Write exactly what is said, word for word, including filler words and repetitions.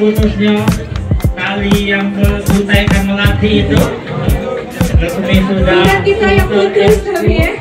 Khususnya tali yang me- utai dan melati itu resmi sudah. Sudah kita yang putus tapi ya.